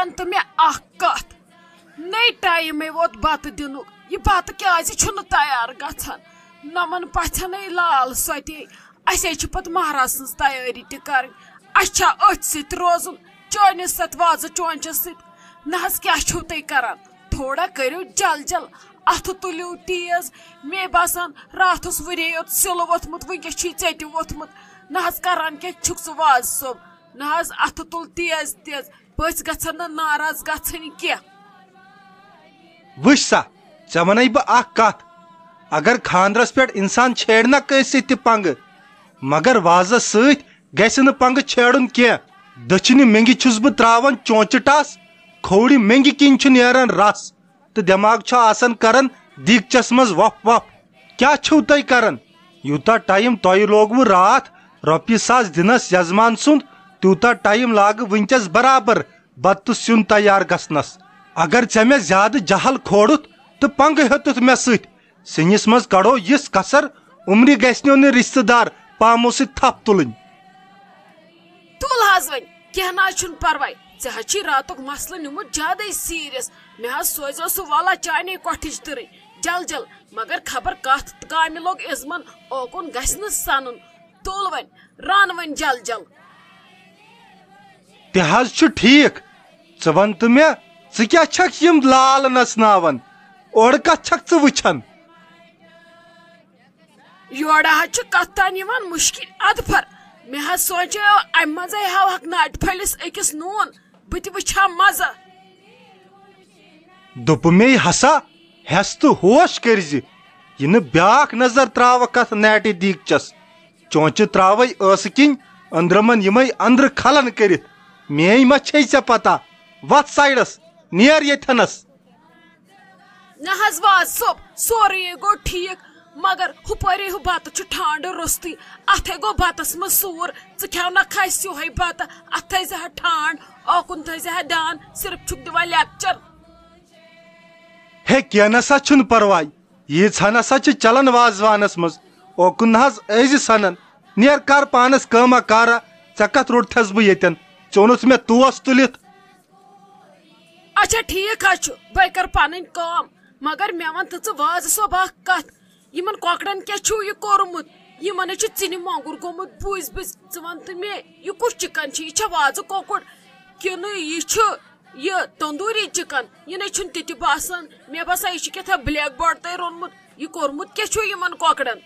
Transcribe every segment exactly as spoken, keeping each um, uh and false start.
تہٕ مےٚ اکھ کتھ، نے ٹایمے ووت بتہٕ دِنُک، یہِ بتہٕ کیازِ چھُنہٕ تیار گژھان؟ نۄمن پژھٮ۪نے لال سۄتے۔ اسے چھِ پتہٕ مہراز سٕنٛز تیٲری تہِ کرٕنۍ۔ اسہِ چھا أتھۍ سۭتۍ روزُن، چٲنِس ستھ وازٕ چونچس سۭتۍ؟ نہ حظ، کیٛاہ چھِو تُہۍ کران؟ تھوڑا کٔرِو جل جل، اتھٕ تُلِو تیز۔ مے باسان، راتھ اوس وُرے یوت سِلہٕ ووٚتھمُت، وٕنکیٚس چھُے ژےٚ تہِ ووٚتھمُت۔ نہ حظ، کران کیٛاہ چھُکھ ژٕ وازٕ صٲب؟ نہ حظ، اتھٕ تُل تیز تیز، پٔژھۍ گژھن نہٕ ناراض گژھٕنۍ کینٛہہ۔ وٕچھ سا، ژےٚ وَنے بہٕ اکھ کتھ، اگر خاندرس پٮ۪ٹھ انسان چھیڑِ نہ کٲنٛسہِ سۭتۍ تہِ پنگہٕ، مگر وازس سۭتۍ گژھِ نہٕ پنگہٕ چھیڑُن کینٛہہ۔ دٔچھنہِ مٮ۪نٛگہِ چھُس بہٕ تراوان چونچہِ ٹس، کھووُرِ مٮ۪نٛگہِ کِنۍ چھُ نیران رس، تہٕ دٮ۪ماغ چھُ آسان کران دیٖگچس منٛز وۄپھ وۄپھ۔ کیٛاہ چھِو تُہۍ کران؟ یوٗتاہ ٹایم تۄہہِ لوگوٕ راتھ رۄپیہِ ساس دِنس یزمان سُنٛد، تیوٗتاہ ٹایم لاگہٕ وٕنکیٚس برابر بتہٕ تہٕ سیُن تیار گژھنس۔ اگر ژےٚ مےٚ زیادٕ جہل کھوڑُتھ تہٕ پنگہٕ ہیوٚتُتھ مےٚ سۭتۍ، سِنِس منٛز کڑو یِژھ کسر، عمرِ گژھِ نہٕ رشتہٕ دار پامو سۭتۍ تھپھ تُلٕنۍ۔ تُل حظ وۄنۍ، کینٛہہ نہ حظ چھُنہٕ پرواے۔ ژےٚ حظ چھُے راتُک مسلہٕ نیوٗمُت زیادَے سیٖریَس۔ مےٚ حظ سوزیو سُہ وۄلہ چانے کۄٹھِچ تٕرٕنۍ۔ جل جل، مگر خبر کتھ کامہِ لوٚگ اِزمن، اوکُن گژھِ نہٕ سنُن۔ تُل وۄنۍ، رن وۄنۍ جل جل۔ تہِ حظ چھُ ٹھیٖک۔ ژٕ وَن تہٕ مےٚ، ژٕ کیٛاہ چھکھ یِم لال نژناوان؟ اورٕ کتھ چھکھ ژٕ وٕچھان؟ یورٕ حظ چھِ کتھ تام یِوان مُشکِل اَدٕ پھر۔ مےٚ حظ سونٛچیو، امہِ منٛزے ہاوہکھ ناٹہِ پھٔلِس أکِس نوٗن، بہٕ تہِ وٕچھِ ہا مزٕ۔ دوٚپمے ہسا، ہٮ۪س تہٕ ہوش کٔرزِ، یہِ نہٕ بیٛاکھ نظر تراوکھ اتھ نیٹہِ دیٖگچس۔ چونچہِ تراوے ٲسہٕ کِنۍ أنٛدرمن یِمے أنٛدرٕ کھلن کٔرِتھ۔ میٲنۍ ما چھے ژےٚ پتہ؟ وتھ سایڈس، نیر ییٚتھنس۔ نہ حظ، واز صٲب، سورُے گوٚو ٹھیٖک، مگر ہُپٲرے ہُہ بتہٕ چھُ ٹھانڈٕ روٚستُے۔ اتھے گوٚو بتس منٛز سوٗر۔ ژٕ کھیاونکھ اسہِ یِہوے بتہٕ، اتھ تھٲیزِ ہا ٹھانڈ، اوکُن تھٲیزِ ہا دیان، صرف چھُکھ دِوان لیکچر۔ ہے، کینٛہہ نسا چھُنہٕ پرواے، ییٖژ ہن ہسا چھِ چلان وازوانس منٛز۔ اوکُن نہ حظ ٲسۍ زِ سنان، نیر کر پانس کٲما کارا، ژےٚ کتھ روٚٹتھس بہٕ ییٚتٮ۪ن؟ ژٕ اوٚنُتھ مےٚ توس تُلِتھ۔ اچھا، ٹھیٖک حظ چھُ، بہٕ کرٕ پنٕنۍ کٲم، مگر مےٚ وَن تہٕ ژٕ وازٕ صٲب اکھ کتھ، یِمن کۄکرن کیٛاہ چھُو یہِ کوٚرمُت؟ یِمن حظ چھُ ژِنہِ مۄنٛگُر گوٚمُت بُزۍ بُزۍ۔ ژٕ وَن تہٕ مےٚ، یہِ کُس چِکن چھُ؟ یہِ چھا وازٕ کۄکُر کِنہٕ یہِ چھُ یہِ تندوٗری چِکن؟ یہِ نَے چھُنہٕ تہِ تہِ باسان۔ مےٚ باسان، یہِ چھُ کیٛاہ تام بلیک بورڈ تۄہہِ روٚنمُت۔ یہِ کوٚرمُت کیٛاہ چھُو یِمن کۄکرن؟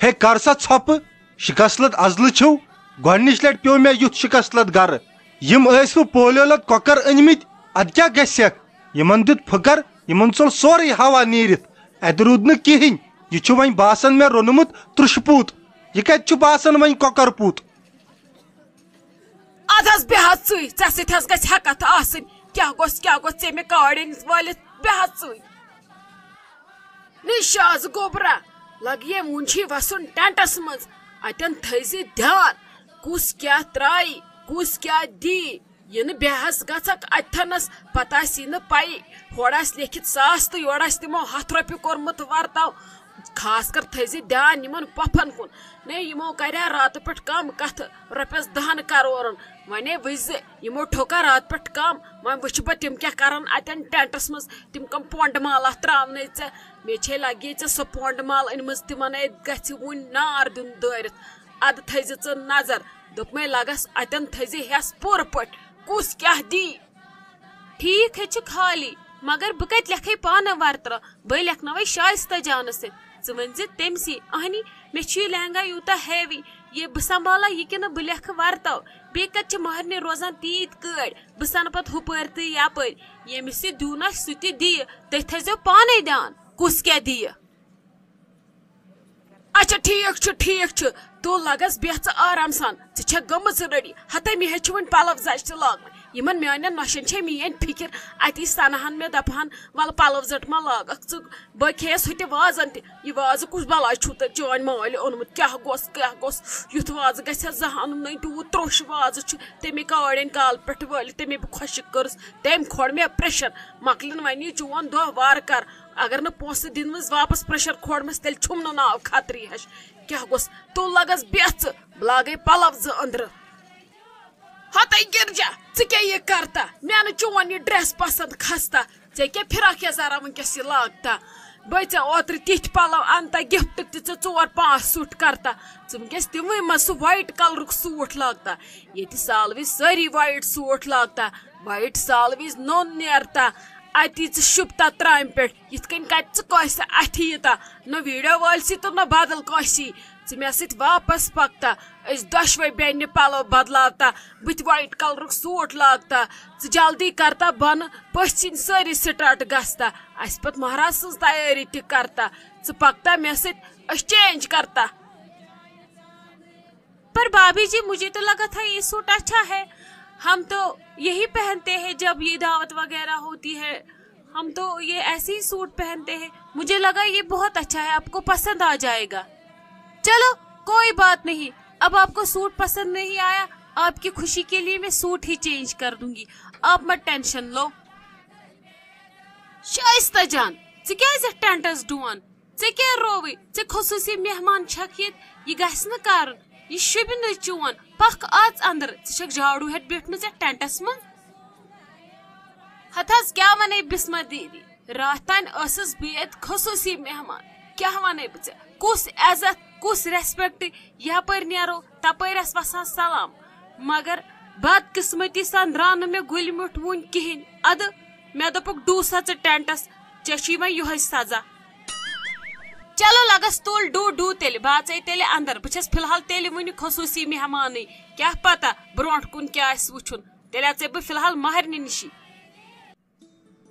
ہے، کر سا ژھۄپہٕ، شکست ازلہٕ چھِو۔ گۄڈنِچ لٹہِ پیوٚو مےٚ یُتھ شکست گرٕ۔ یِم ٲسۍ وٕ پولیو لد کۄکر أنۍ مٕتۍ، ادٕ کیٛاہ گژھٮ۪کھ؟ یِمن دیُت پھٕکر، یِمن ژوٚل سورُے ہوا نیٖرِتھ۔ اتہِ روٗد نہٕ کِہینۍ۔ یہِ چھُ وۄنۍ باسان مےٚ روٚنمُت ترٛشہِ پوٗت۔ یہِ کتہِ چھُ باسان وۄنۍ کۄکر پوٗت؟ ادٕ حظ بیٚہہ حظ ژٕے، ژےٚ سۭتۍ حظ گژھِ ہٮ۪کتھ آسٕنۍ۔ کیٛاہ گوٚژھ، کیٛاہ گوٚژھ ژےٚ مےٚ کاڑٮ۪ن وٲلِتھ؟ بیٚہہ حظ ژٕے۔ نہ شاز گوبرا، لگیے وُنہِ چھُے وسُن ٹینٹس منٛز۔ اتٮ۪ن تھٲیزِ دھیان، کُس کیٛاہ ترٛایہِ، کُس کیٛاہ دی۔ یہِ نہٕ بیٚہس گژھکھ اتھنس، پتہٕ آسی نہٕ پَیی۔ ہورٕ آسہِ لیکھِتھ ساس تہٕ یورٕ آسہِ تِمو ہتھ رۄپیہِ کوٚرمُت ورتاو۔ خاص کر تھٲیزِ دھیان یِمن پۄپھن کُن۔ نے، یِمو کریا راتہٕ پٮ۪ٹھ کم کتھٕ رۄپیس دہن کرورن۔ ونے وٕچھ زِ یِمو ٹھوکا راتہٕ پٮ۪ٹھ کم۔ وۄنۍ وٕچھِ بہٕ تِم کیٛاہ کرن اتٮ۪ن ٹینٹس منٛز۔ تِم کم پونڈٕ مال اتھ تراونے ژےٚ؟ مےٚ چھے لگے ژےٚ سۄ پونڈٕ مال أنمٕژ، تِمن اَتہِ گژھِ وُنہِ نار دیُن دٲرِتھ۔ ادٕ تھٲیزِ ژٕ نظر۔ دوٚپمَے لگس اتٮ۪ن تھٲیزِ ہٮ۪س پوٗرٕ پٲٹھۍ، کُس کیٛاہ دی۔ ٹھیٖک ہے چھُ خالی، مگر بہٕ کتہِ لیکھے پانہٕ ورترٕ؟ بہٕ لیکھناوے شایستہ جانس سۭتۍ۔ ژٕ ؤنۍ زِ تٔمۍ سی، اہنی، مےٚ چھُ یہِ لہنگا یوٗتاہ ہیوی، یہِ بہٕ سنبھالا یہِ کِنہٕ بہٕ لیکھٕ ورتو؟ بیٚیہِ کتہِ چھِ مہرنہِ روزان تیٖتۍ کٲڑۍ؟ بہٕ سنہٕ پتہٕ ہُپٲرۍ تہٕ یپٲرۍ۔ ییٚمِس یہِ دیُن آسہِ سُہ تہِ دِیہِ، تُہۍ تھٲیزیو پانے دیان، کُس کیٛاہ دِیہِ۔ اچھا، ٹھیٖک چھُ، ٹھیٖک چھُ۔ تُل لگس بیٚہہ ژٕ آرام سان۔ ژٕ چھکھ گٔمٕژ ریڈی؟ ہتے مےٚ ہے چھِ وۄنۍ پلو زچہِ تہِ لاگٕنۍ۔ یِمن میانٮ۪ن نۄشن چھے میٲنۍ فکر۔ اتی سنہٕ ہن مےٚ، دپہٕ ہن، ولہٕ پلو زٹ ما لاگکھ ژٕ۔ بہٕ کھیٚیس ہُتہِ وازن تہِ۔ یہِ وازٕ کُس بلاے چھُو تۄہہِ چٲنۍ مٲلۍ اوٚنمُت؟ کیٛاہ گوٚژھ، کیٛاہ گوٚژھ؟ یُتھ وازٕ گژھِ ہا زانٛہہ اَنُن۔ نٔے تیوٗت تروٚش وازٕ چھُ۔ تٔمۍ کاڑٮ۪ن کالہٕ پٮ۪ٹھ وٲلِتھ، تٔمۍ بہٕ خۄشِک کٔرٕس۔ تٔمۍ کھوٚر مےٚ پریشر۔ مۄکلن وۄنۍ یہِ چون دۄہ وارٕ کر۔ اگر نہٕ پونٛسہٕ دِنہٕ وِزِ واپس پریشر کھوٚرمس، تیٚلہِ چھُم نہٕ ناو خطرٕے ہش۔ کیٛاہ گوٚژھ؟ تُل لگس بیٚہہ ژٕ، بہٕ لاگے پلو زٕ أنٛدرٕ۔ ہتے گرجا، ژٕ کیٛاہ یہِ کرتا؟ مےٚ نہٕ چون یہِ ڈریس پسند کھستا۔ ژےٚ کیٛاہ فراک یزارا وٕنکیٚس یہِ لاگتا؟ بہٕ ژےٚ اوترٕ تِتھۍ پلو انتا گفٹ تہِ، ژےٚ ژور پانٛژھ سوٗٹ کرتا۔ ژٕ وٕنکیٚس تِموٕے منٛز سُہ وایٹ کلرُک سوٗٹ لاگتا۔ ییٚتہِ سالوٕے سٲری وایٹ سوٗٹ لاگتا، وایٹ سالوٕے نوٚن نیرتا۔ اتی ژٕ شوٗبتا ترامہِ پٮ۪ٹھ۔ یِتھ کٔنۍ کَتہِ ژٕ کٲنٛسہِ اَتھِ ییٖتا، نہ ویٖڈیو وٲلۍ سی تہٕ نہ بدل کٲنٛسی۔ ژٕ مےٚ سۭتۍ واپس پکتا، أسۍ دۄشوے بیٚنہِ پلو بدلاوتا۔ بہٕ تہِ وایٹ کلرُک سوٗٹ لاگتا۔ ژٕ جلدی کرتا بۄنہٕ، پٔژھۍ یِن سٲری سٹارٹ گژھتا۔ اَسہِ پتہٕ مہراز سٕنٛز تیٲری تہِ کرتا۔ ژٕ پکتا مےٚ سۭتۍ، أسۍ چینج کرتا۔ पर भाभी जी, मुझे तो लगा था ये सूट अच्छा है। हम तो यही पहनते हैं जब ये दावत वगैरह होती है। हम तो ये ऐसे ही सूट पहनते हैं। मुझे लगा ये बहुत अच्छा है, आपको पसंद आ जाएगा। चलो, कोई बात नहीं, अब आपको सूट पसंद नहीं आया, आपकी खुशी के लिए मैं सूट ही चेंज कर दूंगी। आप मत टेंशन लो। شائستہ جان، ژٕ کیٛازِ یتھ ٹینٹس ڈُوان؟ ژےٚ کیٛاہ رووٕے؟ ژےٚ خصوٗصی مہمان چھکھ ییٚتہِ، یہِ گژھِ نہٕ کرُن۔ یہِ شوٗبہِ نہٕ چون۔ پکھ اژ اندر، ژٕ چھکھ جاڑوٗ ہٮ۪تھ بیٖٹھمٕژ یتھ ٹینٹس منٛز۔ ہتہٕ حظ کیٛاہ ونے بسمہ دیدی، راتھ تام ٲسٕس بہٕ ییٚتہِ خصوٗصی مہمان۔ کیٛاہ ونے بہٕ ژےٚ؟ کُس عزت، کُس ریسپیکٹ؟ یپٲرۍ نیرو تپٲرۍ ٲس وسان سلام، مگر بدقسمتی سان درٛاو نہٕ مےٚ گُلہِ میوٗٹھ وُنہِ کِہیٖنۍ۔ ادٕ مےٚ دوٚپُکھ، ڈوٗ سا ژٕ ٹینٹس، ژےٚ چھُے وۄنۍ یِہوٚے سزا۔ چلو لگس تُل ڈوٗ ڈوٗ تیٚلہِ، بہٕ اژے تیٚلہِ اندر، بہٕ چھس فی الحال تیٚلہِ وُنہِ خصوٗصی مہمانٕے، کیٛاہ پتہ برونٛٹھ کُن کیٛاہ آسہِ وُچھُن، تیٚلہِ اژے بہٕ فی الحال مہرنہِ نِشی۔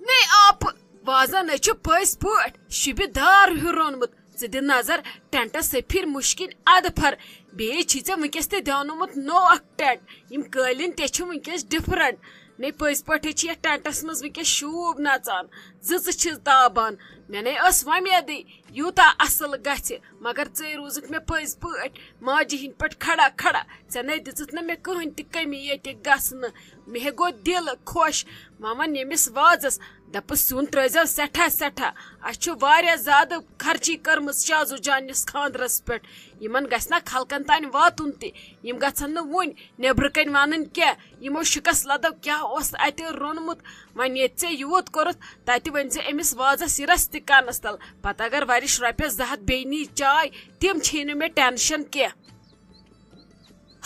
نے آپہٕ، وازن ہے چھُ پٔزۍ پٲٹھۍ شِبہِ دار ہیوٗ روٚنمُت۔ ژٕ دِ نظر، ٹینٹس سفیر مُشکِن ادٕ پھر۔ بیٚیہِ چھُے ژےٚ وٕنکیٚس تہِ دیونومُت نوٚو اکھ ٹینٹ۔ یِم قٲلیٖن تہِ چھِ وٕنکیٚس ڈفرنٹ۔ نے پٔزۍ پٲٹھۍ چھِ یتھ ٹینٹس منٛز وٕنکیٚس شوٗب نژان، زٕ زٕ چھِس دابان۔ مےٚ نے ٲس وۄمیدٕے یوٗتاہ اصل گژھِ، مگر ژٕے روٗزٕکھ مےٚ پٔزۍ پٲٹھۍ ماجہِ ہٕنٛدۍ پٲٹھۍ کھڑا کھڑا۔ ژےٚ نے دِژٕتھ نہٕ مےٚ کٕہٕنۍ تہِ کٔمی ییٚتہِ گژھنہٕ۔ مےٚ ہے گوٚو دِل خۄش۔ وۄنۍ وَن ییٚمِس وازَس، دَپُس، سیُن ترٛٲوزیو سٮ۪ٹھاہ سٮ۪ٹھاہ۔ اَسہِ چھُ واریاہ زیادٕ خرچی کٔرمٕژ شازو جانِس خانٛدرَس پٮ۪ٹھ۔ یِمَن گژھِ نہ خلقَن تانۍ واتُن تہِ۔ یِم گژھن نہٕ وُنۍ نیٚبرٕ کَنۍ وَنٕنۍ کینٛہہ۔ یِمو شِکَس لَدو کیٛاہ اوس اَتہِ روٚنمُت۔ وۄنۍ ییٚتہِ ژےٚ یوٗت کوٚرُتھ، تَتہِ ؤنۍ زِ أمِس وازَس یہِ رَژھ تہِ کَنَس تَل۔ پَتہٕ اگر ؤرِش رۄپیَس زٕ ہَتھ بیٚیہِ نی چاے، تِم چھِی نہٕ مےٚ ٹٮ۪نشَن کینٛہہ۔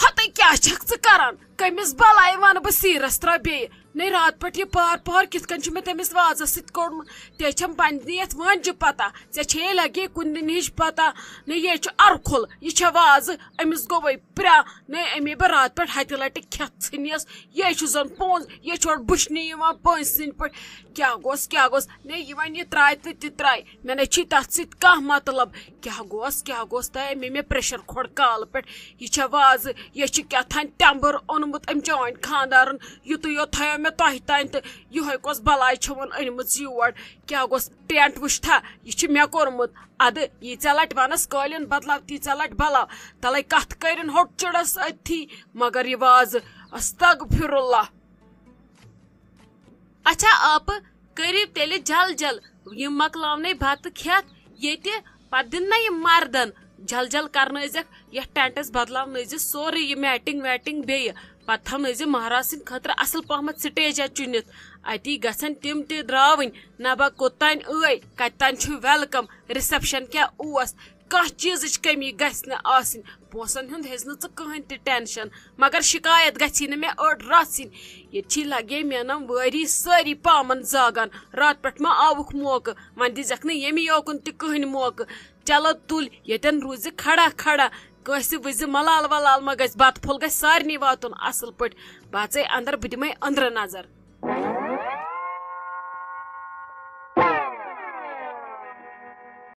ہتے کیٛاہ چھکھ ژٕ کران؟ کٔمِس بلاے ونہٕ بہٕ سیٖرس ترٛاو بیٚیہِ؟ نے راتہٕ پٮ۪ٹھ یہِ پار پار کِتھ کٔنۍ چھُ مےٚ تٔمِس وازس سۭتۍ کوٚڑمُت؟ ژےٚ چھم پننہِ یتھ وٲنجہِ پتہ، ژےٚ چھے لگے کُنہِ دِنہِ ہِش پتہ۔ نے یے چھُ ارکھُل، یہِ چھےٚ وازٕ، أمِس گوٚوے پرٛا۔ نے أمے بہٕ راتہٕ پٮ۪ٹھ ہتہِ لٹہِ کھٮ۪تھ ژھٕنیس۔ یے چھُ زن پونٛز، یے چھُ اورٕ بٕچھنہِ یِوان پٲنٛژِ سٕنٛدۍ پٲٹھۍ۔ کیٛاہ گوٚژھ، کیٛاہ گوٚژھ؟ نے یہِ وۄنۍ یہِ ترٛایہِ تہٕ تہِ ترٛایہِ، مےٚ نے چھی تتھ سۭتۍ کانٛہہ مطلب۔ کیٛاہ گوٚژھ، کیٛاہ گوٚژھ تۄہہِ؟ مےٚ، مےٚ پریشر کھوٚڑ کالہٕ پٮ۪ٹھ۔ یہِ چھےٚ وازٕ، یہِ چھِ کیٛاہ تھانۍ تٮ۪مبٕر اوٚنمُت أمۍ چٲنۍ خانٛدارن۔ یُتُے یوت تھایو مےٚ تۄہہِ تانۍ تہٕ یِہوٚے کۄس بلاے چھےٚ وۄنۍ أنمٕژ یور؟ کیٛاہ گوٚژھ؟ ٹینٹ وٕچھتھا؟ یہِ چھُ مےٚ کوٚرمُت۔ ادٕ ییٖژاہ لٹہِ ونس قٲلیٖن بدلاو، تیٖژاہ لٹہِ بلاو۔ تلے کتھ کٔرِن ہوٚٹ چِڑس أتھی، مگر یہِ وازٕ، استغفر اللہ۔ اچھا آپہٕ، کٔرِو تیٚلہِ جل جل، یِم مۄکلاونَے بَتہٕ کھٮ۪تھ ییٚتہِ، پَتہٕ دِن نہ یِم مردن۔ جل جل کرنٲیزٮ۪کھ یَتھ ٹینٹس، بدلاونٲیزِ سورُے یہِ میٹنگ ویٹنگ بیٚیہِ۔ پَتہٕ تھاونٲیزِ مہراز سٕنٛدِ خٲطرٕ اَصٕل پہمتھ سٹیجا چُنِتھ۔ اَتی گژھن تِم تہِ درٛاوٕنۍ۔ نبا کوٚت تانۍ ٲے، کَتہِ تانۍ چھُ ویلکم، رِسپشن کیٛاہ اوس، کانٛہہ چیٖزٕچ کٔمی گژھِ نہٕ آسٕنۍ۔ پونٛسن ہُنٛد ہیٚزِ نہٕ ژٕ کٕہٕنۍ تہِ ٹینشن، مگر شکایت گژھی نہٕ مےٚ أڑ رژھ یِنۍ۔ ییٚتہِ چھی لگے مینم وٲری سٲری پامن زاگان۔ راتہٕ پٮ۪ٹھ ما آوُکھ موقعہٕ؟ وۄنۍ دِژکھ نہٕ ییٚمہِ یوکُن تہِ کٕہٕنۍ موقعہٕ۔ چلو تُلۍ، ییٚتٮ۪ن روٗزِ کھڑا کھڑا۔ کٲنٛسہِ وِزِ ملال ولال ما گژھِ، بتہٕ پھوٚل گژھِ سارنٕے واتُن اصل پٲٹھۍ۔ بہٕ اژے اندر، بہٕ دِمے أنٛدرٕ نظر۔